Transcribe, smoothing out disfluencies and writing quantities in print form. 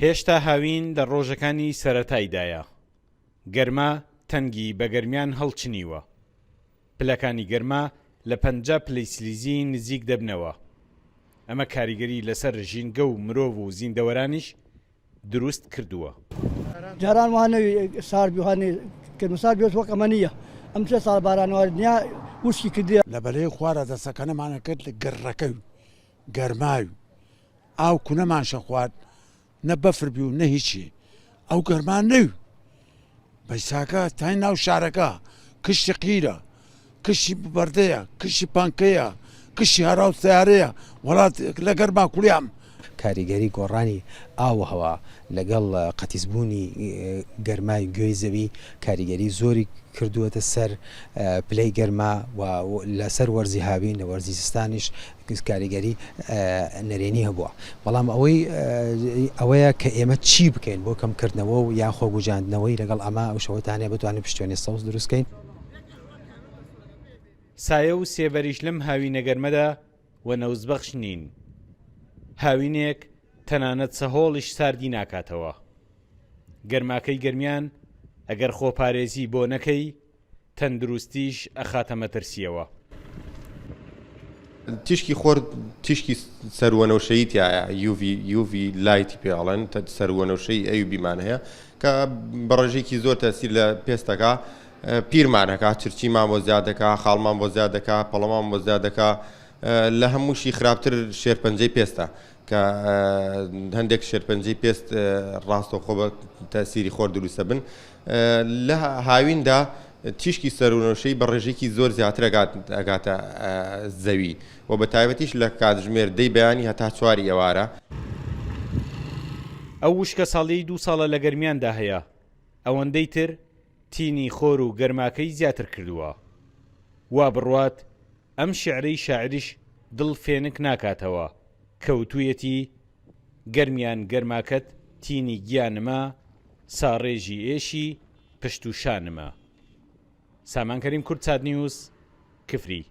هێشتا هاوین لە ڕۆژەکانی سەرەتایدایە، گەرما تەنگی بە گەرمیان هەڵچنیوە. پلەکانی گەرما لە 50 پلەی سلیزی نزیک دەبنەوە. ئەمە کاریگەری لەسەر ژینگە و مرۆڤ و زیندەوەرانیش دروست کردووە. جاران وا نەوی سارد بی هەنێ کرمسار بێت وەک ئەمە نییە ئەم سێ ساڵ بارانوار دنیا وشکی کردیە. لە بەلەی خوارە دەسەکەنەمان ئەکرد لە گڕەکەی و گەرمای و ئاو کونەمان شەخوارد نە بەفر بی و نە هیچی ئەو گەرما نەوی بەیساکە تای ناو شارەکە کشتی قیرە کشتی بەردەیە کشتی پانکەیە کشتی هەرا و سیارەیە وڵات لە گەرما کوڵیام. کاریگەری گۆڕانی ئاو و هەوا لەگەڵ قەتیسبوونی گەرمای گۆی زەوی کاریگەری زۆری کردووەتە سەر پلەی گەرما و لەسەر وەرزی هاوین لە وەرزی زستانیش کاریگەری نەرێنی هەبووە بەڵام ئەوەی ئەوەیە کە ئێمە چی بکەین بۆ کەمکردنەوە و یان خۆگوجاندنەوەی لەگەڵ ئەمە ئەو شەوەتانەیە بتوانین پشتێنەی سەوز دروست کەین. سایە و سێبەریش لەم هاوینە گەرمەدا وەنەوزبەخش نین. هاوینێک تەنانەت سەهۆڵیش ساردی ناکاتەوە. گەرماکەی گەرمیان ئەگەر خۆپارێزی بۆ نەکەی تەندروستیش ئەخاتە مەترسیەوە. تیشکی خۆر تیشکی سەروەنەوشەیی تیایە UV UV light ی پێ ئەڵێن سەروەنەوشەیی ئەیوبیمان هەیە کە بە ڕێژەیەکی زۆر تەسیر لە پێستەکە پیرمان ئەکا چرچیمان بۆ زیاد دەکا خاڵمان بۆ زیاد دەکا پەڵەمان بۆ زیاد دەکا لە هەمووشی خراپتر شێرپەنجەی پێستە کە هەندێک شێرپەنجەی پێست ڕاستەوخۆ بە تەسیری خۆر دروستە بن لە هاویندا تیشکی سەرونەوشەی بە ڕێژەیەکی زۆر زیاتر ئەگاتە زەوی و بە تایبەتیش لە کاتژمێر دەی بەیانی هەتا چواری ئێوارە. ئەو وشکەساڵیەی دوو ساڵە لە گەرمیاندا هەیە ئەوەندەی تر تینی خۆر و گەرماکەی زیاتر کردووە. وا بڕوات ئەم شیعرەی شاعیریش دڵ فێنک ناکاتەوە کە وتوویەتی، گەرمیان گەرماکەت تینی گیانمە، ساڕێژی ئێشی پشت و شانمە. سامان کەریم کوردسات نیوز، کفری.